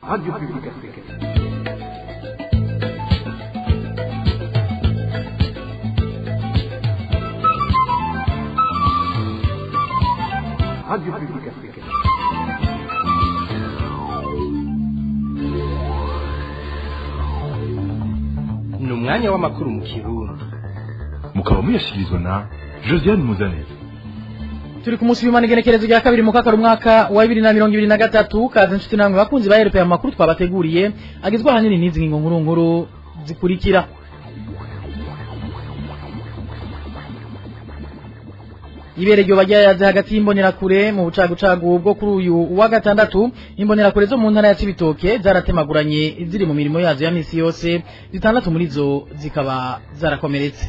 Radio Publique Africaine. Radio Publique Africaine. Ni umwanya w'amakuru mu Kirundi. Mukaba muyashyikirizwa na Josiane Muzaneza. Turi ku munsi w'Imana, igenekerezo rya 2 mu kakaro, umwaka wa 2023. Kaze inshuti namwe bakunzi ba RP. Amakuru twabateguriye agizwe ahanini n'izi ngingo nkuru nkuru zikurikira: Ibere ryo bajyayaze hagati y'imbonerakure mu bucagucagu bwo kuri uyu wa gatandatu. Imbonerakure zo mu ntara ya Cibitoke zaratemaguranye ziri mu mirimo yazo ya misi yose, zitandatu muri zo zikaba zarakomeretse.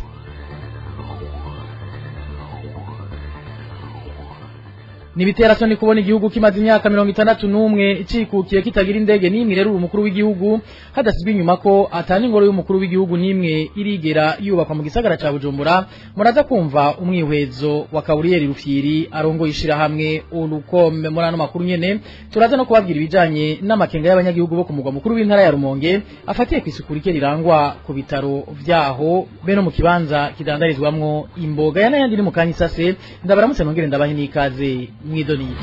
Nibitera soni kubona igihugu kimaze imyaka 61 cikukiye kitagira indege n'imwe rero umukuru w'igihugu, hadasizwe inyuma ko atani ingoro y'umukuru w'igihugu n'imwe irigera yubakwa mu gisagara ca Bujumbura. Muraza kumva umwihwezo wa Kaburiyeri Rufyiri arongoye ishirahamwe Urukome. Muri ano makuru nyene turaza no kubabwira ibijanye n'amakenga y'abanyagihugu bo ku mugwa mukuru w'intara ya Rumonge afatiye kw'isuku rike rirangwa ku bitaro vyaho be no mu kibanza kidandarizwamwo imboga. Ya n'ayandi ni mu kanya isase. Ndabaramutse nongere ndabahe n'ikaze mwidoniye.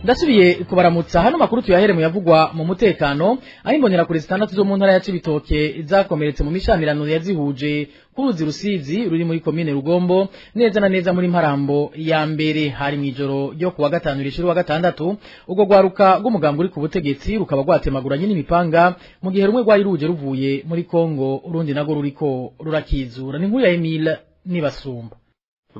Ndasubiye kubaramutsa. Hano makuru tuyahere mu yavugwa mu mutekano, aho imbonerakure zitandatu zo mu ntara ya Cibitoke zakomeretse mu mishamirano yazihuje ku ruzi Rusizi ruri muri komine Rugombo, neza na neza muri Mparambo ya mbere. Hari mw'ijoro ryo kuwa gatanu rishira wa gatandatu. Ubwo rwaruka rw'umugambi uri ku butegetsi rukaba rwatemaguranye n'imipanga mu gihe rumwe rwari ruje ruvuye muri Kongo, urundi narwo ruriko rurakizura. Ni inkuru ya Emile Nibasumba.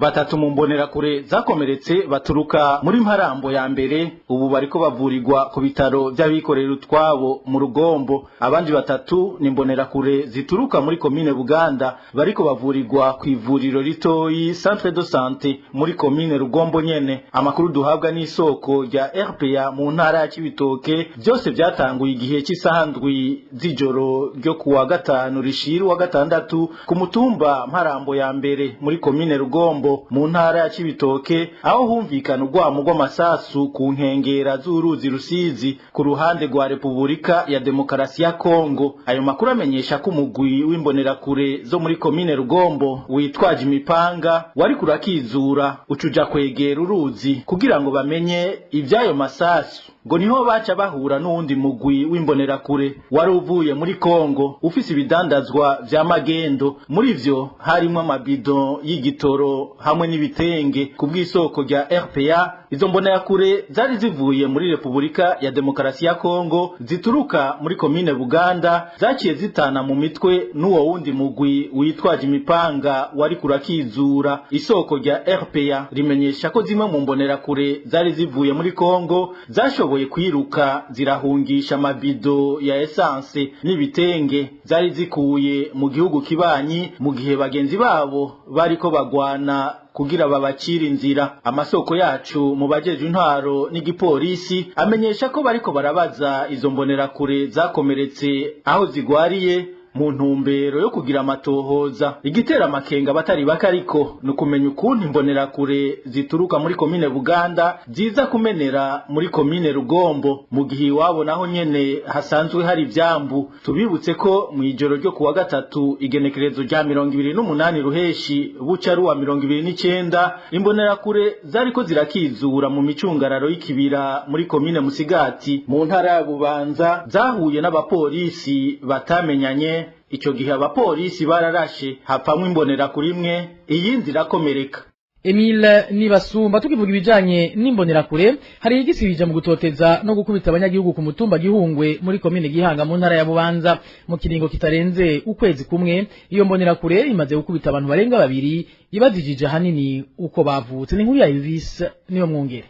Batatu mu mbonerakure zakomeretse baturuka muri Mparambo ya mbere, ubu bariko bavurirwa ku bitaro by'abikorera utwabo mu Rugombo. Abandi batatu ni mbonerakure zituruka muri komine Buganda, bariko bavurirwa ku ivuriro ritoyi, centre de santé, muri komine Rugombo nyene. Amakuru duhabwa n'isoko rya RPA mu ntara ya Cibitoke, byose byatanguye igihe cy'isaha 7 z'ijoro ryo kuwa gatanu rishira wa gatandatu ku mutumba Mparambo ya mbere muri komine Rugombo mu ntara ya Cibitoke, aho humvikana urwamo rw'amasasu ku nkengera z'uruzi Rusizi ku ruhande rwa Repubulika ya Demokarasi ya Kongo. Ayo makuru amenyesha ko umugwi w'imbonerakure zo muri komine Rugombo witwaje imipanga wari kurakizura ucuja kwegera uruzi kugira ngo bamenye ivy'ayo masasu, ngo niho baca bahura n'uwundi mugwi w'imbonerakure wari uvuye muri Kongo ufise ibidandazwa vya magendo. Muri vyo harimwo amabido y'igitoro hamwe n'ibitenge. Ku bw'isoko rya RPA, izo mbonerakure zari zivuye muri Repubulika ya Demokarasi ya Kongo zituruka muri komine Buganda zaciye zitana mu mitwe n'uwo wundi mugwi witwaje imipanga wari kurakizura. Isoko rya RPA rimenyesha ko zimwe mu mbonerakure zari zivuye muri Kongo zashoboye kwiruka zirahungisha amabido ya essence n'ibitenge zari zikuye mu gihugu kibanyi, mu gihe bagenzi babo bariko bagwana kugira babacire inzira. Amasoko yacu mu bajeje intwaro n'igipolisi amenyesha ko bariko barabaza izo mbonerakure zakomeretse aho zigwariye mu ntumbero yo kugira amatohoza. Igitera amakenga abatari bake ariko ni ukumenya ukuntu imbonerakure zituruka muri komine Buganda ziza kumenera muri komine Rugombo mu gihe iwabo naho nyene hasanzwe hari ivyambu. Tubibutse ko mu ijoro ryo kuwa gatatu, igenekerezo rya 28 Ruheshi buca ari uwa 29, imbonerakure zariko zirakizura mu micungararo y'ikibira muri komine Musigati mu ntara ya Bubanza zahuye n'abapolisi batamenyanye. Ico gihe abapolisi bararashe, hapamwe imbonerakure imwe, iyindi irakomereka. Emile Nibasumba. Tukivuga ibijanye n'imbonerakure, hari igisibije mu gutoteza no gukubita abanyagihugu ku mutumba Gihungwe muri komine Gihanga mu ntara ya Bubanza. Mu kiringo kitarenze ukwezi kumwe, iyo mbonerakure imaze gukubita abantu barenga babiri, ibazijije hanini uko bavutse. Ni nkuru ya Elvis Niyo Mwungere.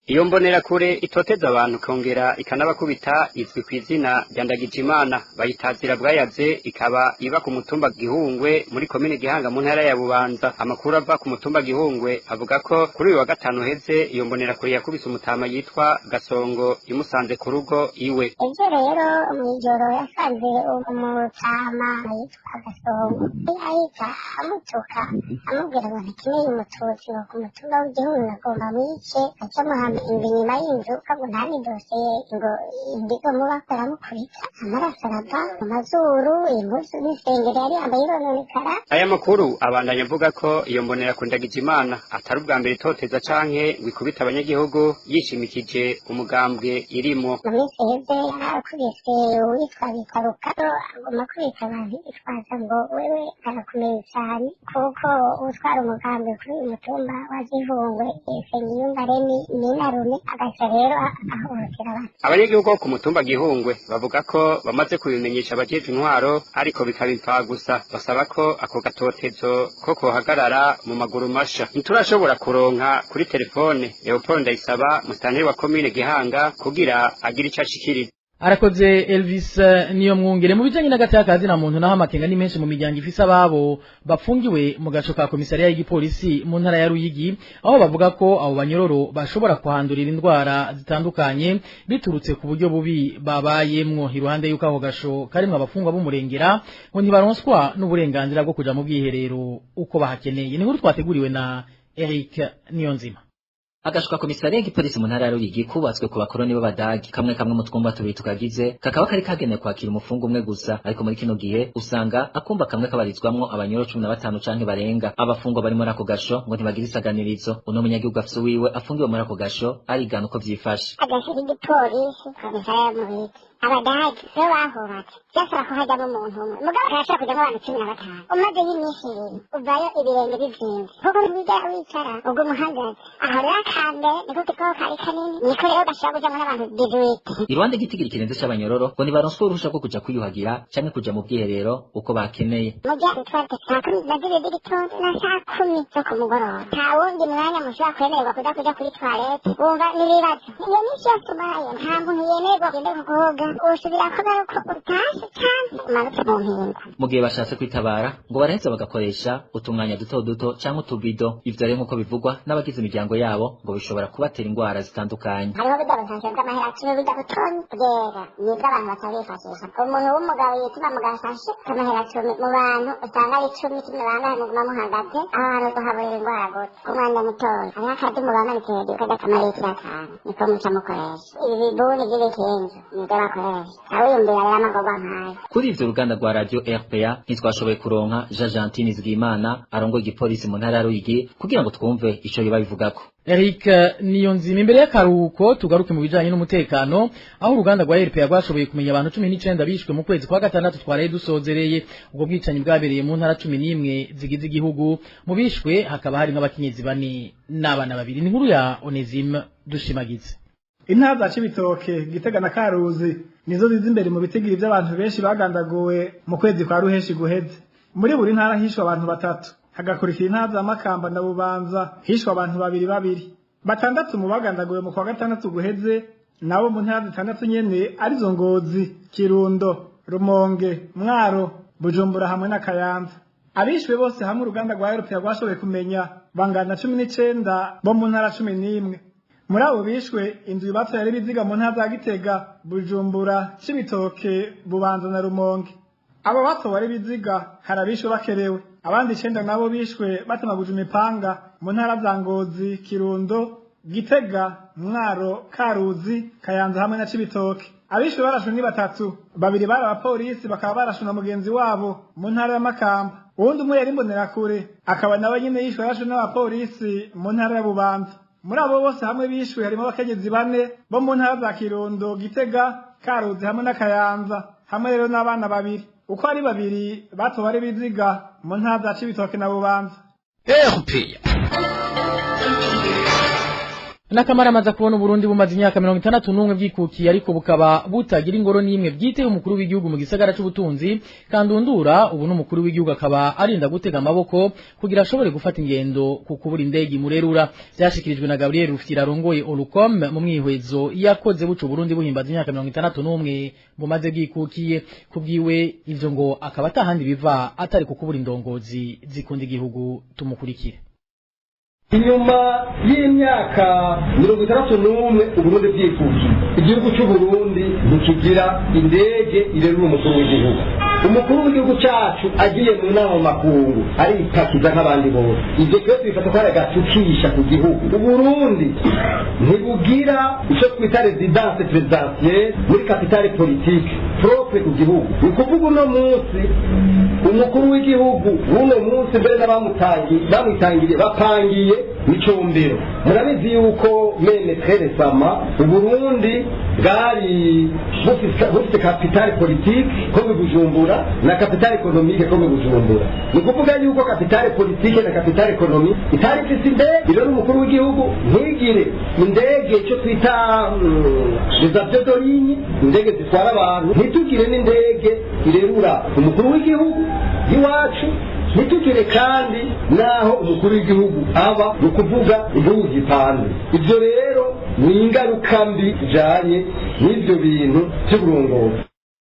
Iyo mbonerakure itoteza abantu kongera ikanabakubita izwi ku izina rya Ndagijimana, bayitazira bwayaze, ikaba iba ku mutumba Gihungwe muri komine Gihanga mu ntara ya Bubanza. Amakuru ava ku mutumba Gihungwe avuga ko kuri uyu wa gatanu uheze iyo mbonerakure yakubise umutama yitwa Gasongo imusanze ku rugo iwe. Ejo rero mw'ijoro yasanze umutama yitwa Gasongo ahita amutuka, amubwira ngo ntakeneye umututsi, ngo ku mutumba w'Igihungwe agomba mwice, aca amuhamba inyuma y'inzu, ngo nta n'idosiye ngo indigo muba aramukubita, amaraso arava mu mazuru, impuzu n'isengeri yari yambaye irononekara. Aya makuru abandanya avuga ko iyo mbonerakure Ndagijimana atari ubwa mbere itoteza canke ngo ikubite abanyagihugu yishimikije umugambwe irimo. Mu minsi iheze yarakubise uwitwa Bitaruka, agomba kubita abantu yitwaza ngo wewe arakomeye cyane kuko utwara umugambi kuri uyu mutumba wa Gihungwe Nsengiyumva Remi Ninarume, agaca rero ahohotera abantu. Abanyagihugu bo ku mutumba Gihungwe bavuga ko bamaze kubimenyesha abajejwe intwaro, ariko bikaba imfagusa. Basaba ko ako gatotezo ko kohagarara mu maguru masha. Ntiturashobora kuronka kuri telefone Leopold Ndayisaba, musitanteri wa komine Gihanga, kugira agire ico ashikiriza. Arakoze Elvis niyo mwungere. Mu bijanye n'agatakazi na muntu naho, amakenga ni menshi mu miryango ifise ababo bafungiwe mu gaco ka komisariya y'igipolisi mu ntara ya Ruyigi, aho bavuga ko abo banyororo bashobora kuhandurira indwara zitandukanye biturutse ku buryo bubi babayemwo. Iruhande y'uko ako gasho karimwo abafungwa b'umurengera, ngo ntibaronswa n'uburenganzira bwo kuja mu bwiherero uko bahakeneye. Ni inkuru twateguriwe na Eric Niyonzima. Agasho ka komisariya y'igipolisi mu ntara ya Ruyigi kubatswe ku bakoroni b'Abadagi. Kamwe kamwe mu twumba tubiri tukagize kakaba kari kagenewe kwakira umufungo umwe gusa, ariko muri kino gihe usanga akumba kamwe kabarizwamwo abanyoro 15 canke barenga. Abafungwa bari muri ako gasho ngo ntibagira isaganirizo. Uno munyagihugu afise uwiwe afungiwe muri ako gasho arigana uko vyifashe. Agasho k'igipolisi komisariya mu Ruyigi, Abadagi nibo bahubatse, byasaba ko hajyamo umuntu umwe, mugabo harashobora kujyamo abantu 15. Umazeyo iminsi 2 uvayo ibirenge bizimvye, kuko ntibigera wicara, uguma uhagaze. Aho rero akambere niko kitwaho kari kanini, niko rero gashobora kujyamo n'abantu 18. Iruhande y'igitigiri kirenze c'abanyororo, ngo ntibaronswa uruhusha rwo kuja kwiyuhagira canke kuja mu bwiherero uko bakeneye. Mujya toilette 12:30 z'igitondo na saa 10 zo ku mugoroba, nta wundi mwanya mushobora kwemererwa kuza kuja kuri toilette. Wumva n'ibibazo iyo minsi yose ubaye, nta muntu yemererwa kugenda kukoga, usubira ko ari uko utashe canke umanutse mu mpinga. Mu gihe bashatse kwitabara, ngo baraheza bagakoresha utumwanya duto duto canke utubido. Ivyo rero, nk'uko bivugwa n'abagize imiryango yabo, ngo bishobora kubatera indwara zitandukanye. Hariho burya busashe bw'amahera 10, burya butonyi bwera, nibwo abantu baca bifashisha. Umuntu w'umugabo yituma mu gasashe k'amahera 10, mu bantu usanga ari 10, 10 bangahe muguma muhagaze aho hantu, uhaburira indwara gute ku mwanda mutoya? Hariho akadumu bamanitse hejuru kajya k'amaritiro 5, niko muca mukoresha. Ibi bibuni by'ibikinju nibyo bakoresha, wiyumvira rero amagorwa nk'ayo. Kuri ivyo, uruganda rwa radio RPA ntitwashoboye kuronka Jean Gentine Zigimana arongoye igipolisi mu ntara ya Ruyigi kugira ngo twumve ico yoba bivugako. Eric Niyonzima. Imbere y'akaruhuko, tugaruke mu bijanye n'umutekano, aho uruganda rwa RPA rwashoboye kumenya abantu 19 bishwe mu kwezi kwa gatandatu twaraye dusozereye. Ubwo bwicanyi bwabereye mu ntara 11 zigize igihugu. Mu bishwe hakaba hari nk'abakenyezi bane n'abana babiri. Ni inkuru ya Onesime Dushimagize. Intara za Cibitoke, Gitega na Karuzi nizo ziza imbere mu bitigiri by'abantu benshi bagandaguwe mu kwezi kwa ruheshi guheze. Muri buri ntara hishwe abantu batatu, hagakurikira intara za Makamba na Bubanza hishwe abantu babiri babiri. Batandatu mu bagandaguwe mu kwa gatandatu guheze nabo mu ntara zitandatu nyene, arizo Ngozi, Kirundo, Rumonge, Mwaro, Bujumbura hamwe na Kayanza. Abishwe bose hamwe uruganda rwa RPA rwashoboye kumenya bangana 19 bo mu ntara 11. Muri abo bishwe, inzu yubatse yari ibiziga mu ntara za Gitega, Bujumbura, Cibitoke, Bubanza na Rumonge. Abo batowe ari ibiziga, hari abishwe bakerewe, abandi 9 nabo bishwe batemaguje imipanga mu ntara za Ngozi, Kirundo, Gitega, Mwaro, Karuzi, Kayanza hamwe na Cibitoke. Abishwe barashwe ni batatu, babiri bari abapolisi bakaba barashwe na mugenzi wabo mu ntara ya Makamba, uwundi umwe yari imbonerakure akaba nawe nyene yishwe yarashwe n'abapolisi mu ntara ya Bubanza. Muri abo bose hamwe bishwe harimo abakenyezi bane bo mu ntara za Kirundo, Gitega, Karuzi hamwe na Kayanza, hamwe rero n'abana babiri uko ari babiri batowe ari biziga mu ntara za Cibitoke na Bubanza. RPA. Nakamara amaze kubona Burundi bumaze imyaka 61 bwikukiye, ariko bukaba butagira ingoro n'imwe bwite umukuru w'igihugu mu gisagara c'ubutunzi kandundura. Ubu n'umukuru w'igihugu akaba arinda gutega amaboko kugira ashobore gufata ingendo ku kubura indege murerura. Byashikirijwe na Gabriel Rufyira arongoye Olucom mu mwihwezo yakoze buco Burundi buhimbaza imyaka 61 bumaze bwikukiye. Kubwiwe ivyo ngo akaba atahandi biva atari ku kubura indongozi zikunda igihugu. Tumukurikire. Inyuma y'imyaka 61 Uburundi bwikukiye, igihugu cy'Uburundi ntikigira indege irerura umukuru w'igihugu. Umukuru w'igihugu cyacu agiye mu nama mu makungu aripakiza nk'abandi bose. Ibyo twese bifata ko ari agatukisha ku gihugu. Uburundi ntibugira icyo twita résidence présidentielle muri capitale politique propre ku gihugu. Ni ukuvuga uno munsi umukuru w'igihugu w'uno munsi mbere n'abamutangiye bamwitangiriye bapangiye micombero. Murabizi yuko même très récemment Uburundi bwari bufite capitale politique comme Bujumbura na capitale économique comme Bujumbura. Ni ukuvuga yuko capitale politique na capitale économique itari ifise indege rero umukuru w'igihugu, ntigire indege icyo twita les avions de ligne, indege zitwara abantu, ntitugire n'indege irerura umukuru w'igihugu iwacu, ntitugire kandi n'aho umukuru w'igihugu aba, ni ukuvuga igihugu gipanze. Ibyo rero ni ingaruka mbi zijanye n'ibyo bintu by'uburongozi.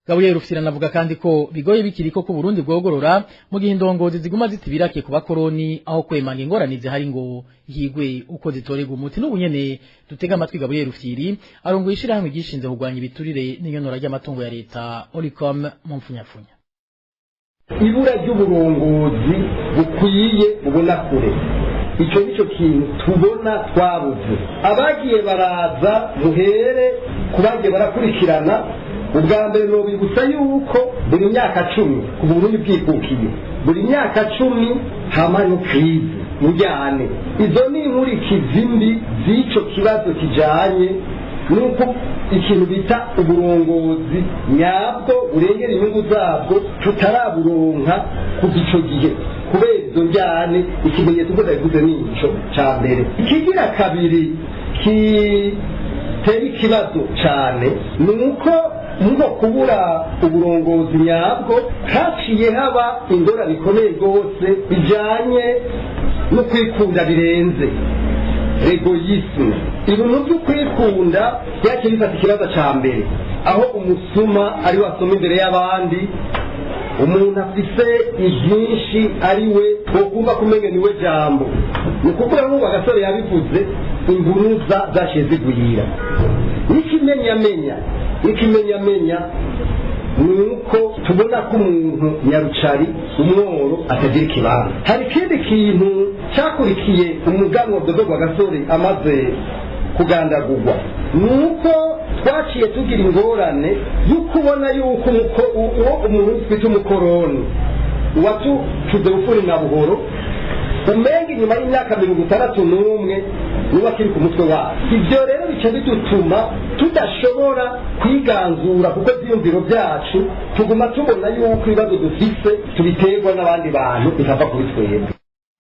Gabriel Rufyira anavuga kandi ko bigoye bikiri ko ku Burundi bwogorora mu gihe indongozi ziguma zitibirake ku bakoroni aho kwemanga ingorane zihari ngo higwe uko zitorerwa umuti. N'ubu nyene dutega amatwi Gabriel Rufyiri arongoye ishirahamwe ryishinze kurwanya ibiturire n'inyonora ry'amatungo ya leta, Olucom mu mfunyafunya. Ibura ry'uburongozi bukwiye bubona kure, icyo nicyo kintu tubona twabuze. Abagiye baraza, muhere ku bagiye barakurikirana. Ubwa mbere nobibutsa yuko buri myaka 10 ku Burundi bwikukiye, buri myaka 10 hamayo crise njyane. Izo ni inkurikizi mbi z'ico kibazo kijanye nuko ikintu bita uburongozi nyabwo burengera inyungu zabwo tutaraburonka kuva ico gihe kubera izo njyane. Ikimenyetso ubwo ndabivuze ni ico ca mbere. Ikigira kabiri kitera ikibazo cane ni uko muko kubura uburongozi nyabwo haciye haba ingorane ikomeye rwose bijanye no kwikunda birenze, l'égoïsme. Ibintu byo kwikunda byaciye bifata ikibazo ca mbere, aho umusuma ari we asoma imbere y'abandi, umuntu afise ibyinshi ari we wokumva kumenya niwe jambo. Ni ukuvuga nk'ubu agasore yabivuze, imburuza zaciye zigwira. N'ikimenyamenya ni uko tubona ko umuntu nyarucari umworo atagira ikibanza. Hari ikindi kintu cyakurikiye umuganwa Dodo Gasore amaze kugandagurwa, ni uko twaciye tugira ingorane yo kubona yuko uwo umuntu twita umukoroni watucuze bufuni na buhoro, umenga inyuma y'imyaka 61 niwe akiri ku mutwe wacu. Ibyo rero bica bidutuma tudashobora kwiganzura, kuko ibyiyumviro byacu tuguma tubona yuko ibibazo dufise tubiterwa n'abandi bantu bikava kuri twebwe.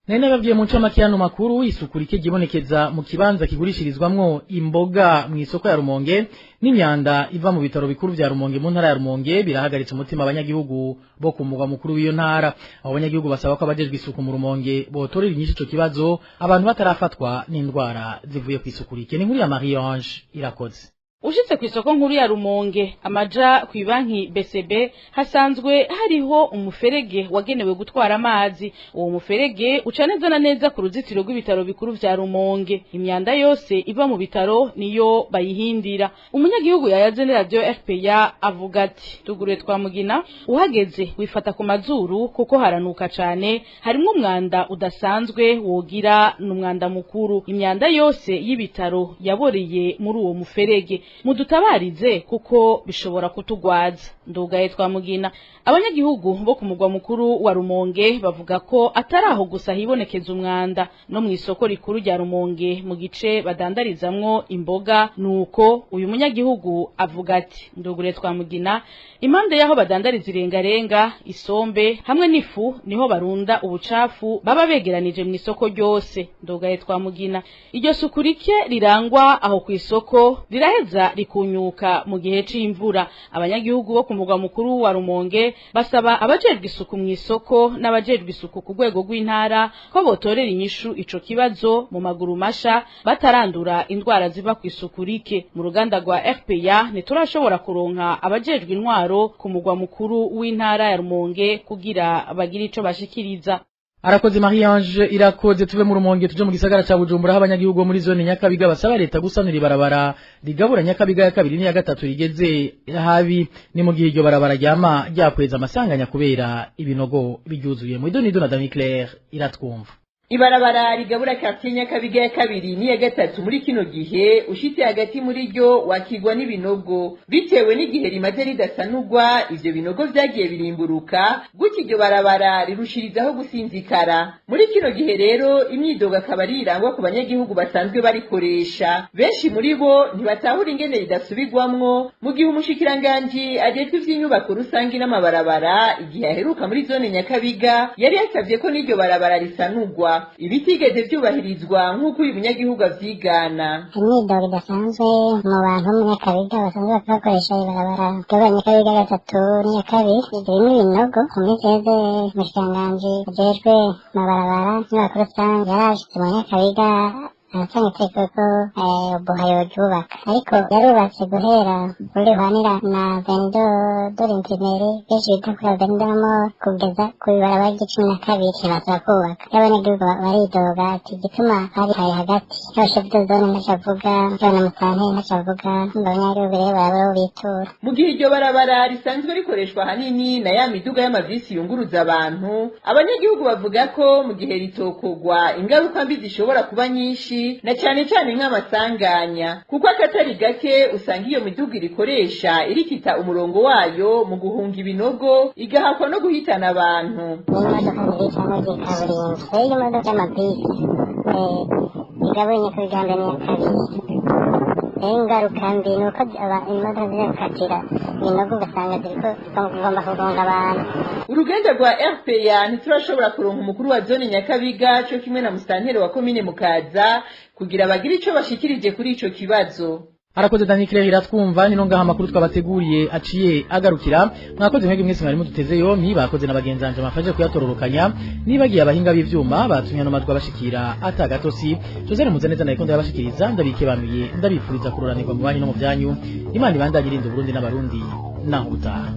Nari nababwiye mu ncamake y'ano makuru, isuku rike ryibonekeza mu kibanza kigurishirizwamwo imboga mu isoko ya Rumonge n'imyanda iva mu bitaro bikuru vya Rumonge mu ntara ya Rumonge birahagaritse umutima abanyagihugu bo ku mugwa mukuru w'iyo ntara. Abo banyagihugu basaba ko abajejwe isuku mu Rumonge botorera inyishu ico kibazo abantu batarafatwa n'indwara zivuye ku isuku rike. Ni inkuru ya Marie Ange Irakoze. Ushitse ku isoko nkuru ya Rumonge amaja ku banki BCB, hasanzwe hariho umuferege wagenewe gutwara amazi. Uwo muferege uca neza na neza ku ruzitiro rw'ibitaro bikuru vya Rumonge. Imyanda yose iva mu bitaro niyo bayihindira. Umunyagihugu yayaze na radio RPA avuga ati: "Tuguruye twa mugina, uhageze wifata ku mazuru kuko haranuka cane, harimwo umwanda udasanzwe wogira n'umwanda mukuru. Imyanda yose y'ibitaro yaboreye muri uwo muferege." Mudutabarize kuko bishobora kutugwaza. Ndugaye Twamugina. Abanyagihugu bo ku mugwa mukuru wa Rumonge bavuga ko atari aho gusa hibonekeza umwanda, no mu isoko rikuru rya Rumonge mu gice badandarizamwo imboga. Nuko uyu munyagihugu avuga ati: Ndugure Twamugina, impande yaho badandariza irengarenga, isombe hamwe n'ifu, niho barunda ubucafu baba begeranije mu isoko ryose. Ndugaye Twamugina. Iryo suku rike rirangwa aho ku isoko riraheza rikunyuka mu gihe c'imvura. Abanyagihugu bo ku mugwa mukuru wa Rumonge basaba abajejwe isuku mu isoko n'abajejwe isuku ku rwego rw'intara ko botorera inyishu ico kibazo mu maguru masha, batarandura indwara ziva ku isuku rike. Mu ruganda rwa RPA ntiturashobora kuronka abajejwe intwaro ku mugwa mukuru w'intara ya Rumonge kugira bagire ico bashikiriza. Arakoze Marie Ange Irakoze. Tuve mu Rumonge tuje mu gisagara ca Bujumbura, aho abanyagihugu bo muri zone Nyakabiga basaba leta gusanura ibarabara rigabura Nyakabiga ya kabiri n'iya gatatu rigeze habi. Ni mu gihe iryo barabara ryama ryakweza amasanganya kubera ibinogo biryuzuye. Mu idonido na Dani Claire Iratwumva. Ibarabara rigabura quartier Nyakabiga ya kabiri n'iya gatatu, muri kino gihe ushitse hagati muri ryo wakigwa n'ibinogo bitewe n'igihe rimaze ridasanurwa. Ivyo binogo vyagiye birimburuka gutyo, iryo barabara rirushirizaho gusinzikara. Muri kino gihe rero imyidogo akaba ari irangwa ku banyagihugu basanzwe barikoresha. Benshi muri bo ntibatahura ingene ridasubirwamwo mu gihe umushikiranganji ajejwe ivy'inyubako rusangi n'amabarabara, igihe aheruka muri zone Nyakabiga, yari yasavye ko n'iryo barabara risanurwa, ibitigeze vyubahirizwa nk'uko uyu munyagihugu avyigana. Imyidogo idasanzwe mu bantu bo mu Nyakabiga basanzwe bakoresha ibarabara ry'aba Nyakabiga gatatu n'iya kabiri, ririmo ibinogo. Mu minsi iheze umushikiranganji ajejwe amabarabara n'inyubako rusange yarashitse mu Nyakabiga, aratanga itegeko ko ubuha yoryubaka, ariko yarubatse guhera kuri ruhanira na vendo dore imprimeri, benshi bita kuri avenue, kugeza ku ibarabara ry'icumi na kabiri ntibasaba kubaka. Y'abanyagihugu baridoga ati igituma barihaye hagati, yaba chef de zone ntaco avuga, yaba na musitanteri ntaco avuga. Abanyagihugu rero barabura aho bitura. Mu gihe iryo barabara risanzwe rikoreshwa ahanini na ya miduga y'amavisi yunguruza abantu, abanyagihugu bavuga ko mu gihe ritokogwa ingaruka mbi zishobora kuba nyinshi, na cyane cyane nk'amasanganya, kuko akatari gake usanga iyo miduga irikoresha irikita umurongo wayo mu guhunga ibinogo, igahakwa no guhitana abantu. N'imodoka nziza cyangwa z'ikaburimbo rero, iyo modoka y'amabisi igabura Nyakabiga mbere n'iya kabiri rero, ingaruka mbi ni uko imodoka ziza gukatira ibinogo, ugasanga ziriko zigomba kugonga abantu. Uruganda rwa RPA ntiturashobora kuronka umukuru wa zone Nyakabiga co kimwe na musitanteri wa komine Mukaza kugira bagire ico bashikirije kuri ico kibazo. Arakoze Dani Claire Iratwumva. Nino ngaha amakuru twabateguriye aciye agarukira. Mwakoze mwebwe mwese mwari muduteze yompi, bakoze na bagenzi banje bamfashe kuyatororokanya, nibagiye abahinga b'ivyuma batumye no majwi abashikira atagatosi. Joseph Muzaneza nayo ndabashikiriza, ndabikebanuye, ndabifuriza kuroranirwa mu banyu no mu byanyu. Imana ibandanye irinda Burundi n'Abarundi. Naho utaha.